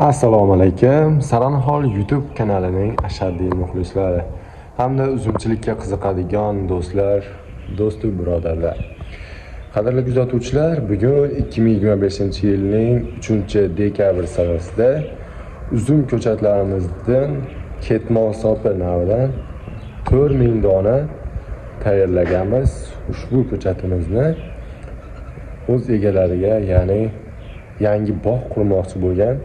Assalomu alaykum. Saranhol YouTube kanalining ashaddiy muxlislari hamda uzumchilikka qiziqadigan do'stlar, do'stu birodarlar. Qadrli kuzatuvchilar, bugun 2025-yilning 3-dekabr sanasida uzum ko'chatlarimizdan ketmon sopi navidan 4000 dona tayyorlaganmiz. Ushbu ko'chatimizni o'z egalariga, ya'ni yangi bog' qurmoqchi bo'lgan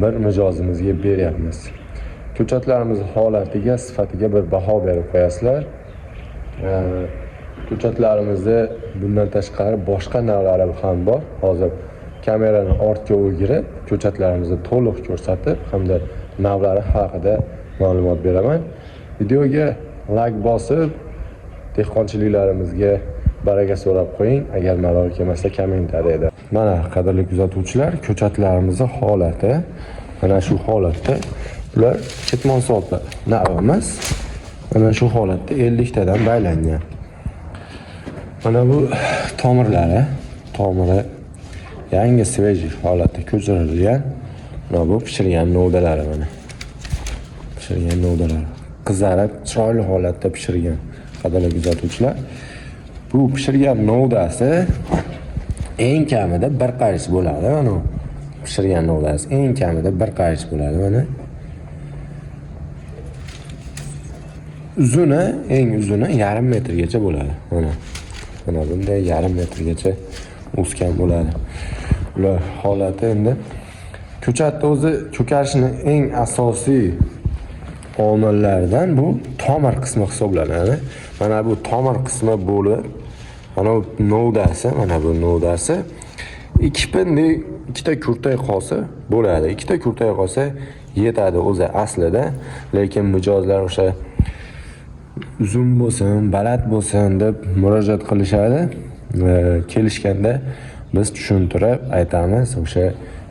bir mijozimizga beryapmiz. Ko'chatlarimiz holatiga, sifatiga bir baho berib qo'yasizlar. Ko'chatlarimizda bundan tashqari boshqa navlari ham bor. Hozir kamerani ortga o'girib, ko'chatlarimizni to'liq ko'rsatib hamda navlari haqida ma'lumot beraman. Videoga like bosib, dehqonchiliklarimizga baraka so'rab qo'ying. Agar malol kelmasa kommentariyada. Mana, qadrli kuzatuvchilar, ko'chatlarimizni holati mana shu holatda. Bular ketmon sopi navimiz. Mana shu holatda 50 tadan baylangan. Mana bu tomirlari, tomiri yangi, свежий holatda ko'chirilgan. Mana bu pishirgan novdalari mana. Pishirgan novdalari qizarib, chiroyli holatda pishirgan, qadrli kuzatuvchilar. Bu pishirgan novdasi eng kamida bir qarich bo'ladi. Mana bu pishirgan novdasi eng kamida bir qarich bo'ladi mana. Uzuni, eng uzuni yarim metrgacha bo'ladi. Mana. Mana bunday yarim metrgacha o'sgan bo'ladi. Ular holati endi ko'chatni o'zi ko'karishini eng asosiy omillaridan bu tomir qismi hisoblanadi. Mana bu tomir qismi bo'lib, mana bu novdasi, mana bu novdasi ikki pindek ikkita kurtak qolsa bo'ladi. Ikkita kurtak qolsa yetadi o'zi aslida, lekin mijozlar o'sha uzun bo'lsin, baland bo'lsin deb murojaat qilishadi. Kelishganda biz tushuntirib aytamiz, o'sha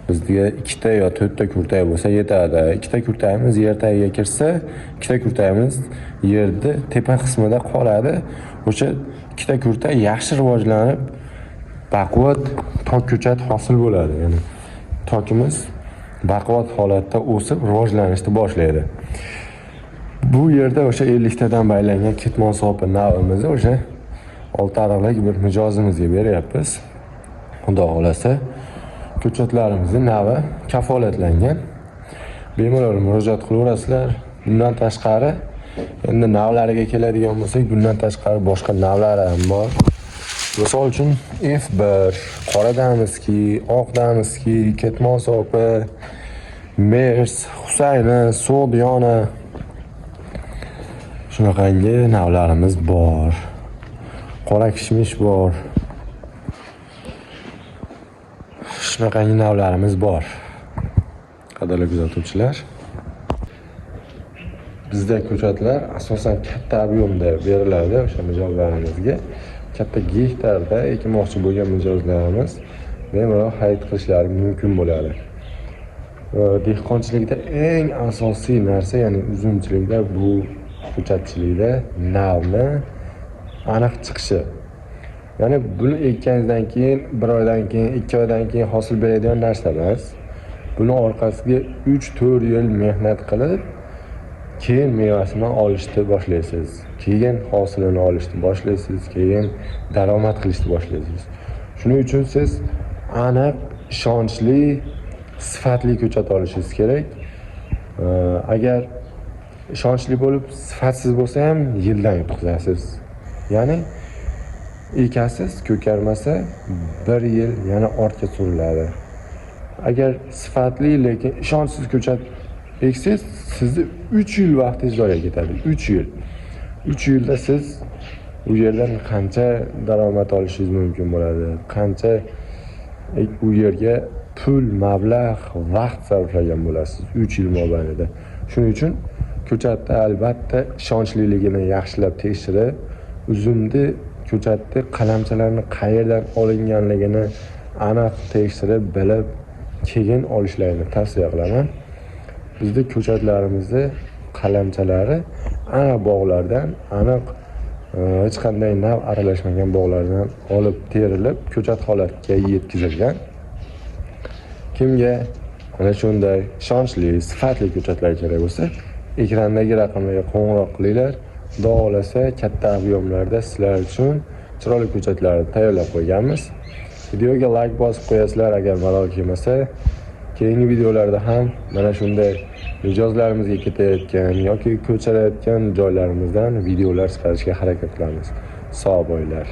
bizga ikkita yo to'rtta kurtak bo'lsa yetadi. Ikkita kurtagimiz yer tagiga kirsa, ikkita kurtagimiz yerni tepa qismida qoladi. O'sha ikkita kurtak yaxshi rivojlanib, baquvvat tok ko'chat hosil bo'ladi. Ya'ni tokimiz baquvvat holatda o'sib, rivojlanishni boshlaydi. Bu yerda o'sha 50 tadan baylangan ketmon sopi navimizni o'sha oltiariqlik bir mijozimizga beryapmiz. Xudo xohlasa, ko'chatlarimizni navi kafolatlangan. Bemalol murojaat qilaverasizlar. Bundan tashqari endi navlariga keladigan bo'lsak, bundan tashqari boshqa navlari ham bor. Misol uchun F1, qora damiski, oq damiski, ketmon sopi, Mers, Husayni, So'diyona, shunaqangi navlarimiz bor. Qora kishmish bor. Shunaqangi navlarimiz bor. Qadrli kuzatuvchilar, bizda ko'chatlar asosan katta объемda beriladi o'sha mijozlarimizga. Katta gektarda ekmoqchi bo'lgan mijozlarimiz bemalol xarid qilishlari mumkin bo'ladi. Dehqonchilikda eng asosiy narsa, ya'ni uzumchilikda, bu ko'chatchilikda navni aniq chiqishi. Ya'ni buni ekkaningizdan keyin bir oydan keyin, 2 oydan keyin hosil beradigan narsa emas. Buni orqasiga 3-4 yil mehnat qilib, keyin mevasini olishni boshlaysiz. Keyin hosilini olishni boshlaysiz, keyin daromad qilishni boshlaysiz. Shuning uchun siz aniq, ishonchli, sifatli ko'chat olishingiz kerak. Agar ishonchli bo'lib, sifatsiz bo'lsa ham yildan yutqizasiz. Ya'ni ekasiz, ko'karmasa bir yil yana ortga suriladi. Agar sifatli, lekin ishonchsiz ko'chat eksangiz, sizni 3 yil vaqtingiz zoya ketadi. 3 yil. 3 yilda siz u yerdan qancha daromad olishingiz mumkin bo'ladi, qancha u yerga pul, mablag', vaqt sarflagan bo'lasiz 3 yil mobaynida. Shuning uchun ko'chatda albatta ishonchliligini yaxshilab tekshirib, uzumni, ko'chatni qalamchalarni qayerdan olinganligini aniq tekshirib, bilib, keyin olishlarini tavsiya qilaman. Bizda ko'chatlarimizni qalamchalari aniq bog'lardan, aniq hech qanday nav aralashmagan bog'lardan olib terilib, ko'chat holatga yetkazilgan. Kimga Mana shunday ishonchli, sifatli ko'chatlar kerak bo'lsa, ekrandagi raqamlarga qo'ng'iroq qilinglar. Xudo xohlasa, katta объем larda sizlar uchun chiroyli ko'chatlarni tayyorlab qo'yganmiz. Videoga layk bosib qo'yasizlar agar malol kelmasa. Keyingi videolarda ham mana shunday mijozlarimizga ketayotgan yoki ko'chirayotgan joylarimizdan videolar chiqarishga harakat qilamiz. Sog' bo'linglar.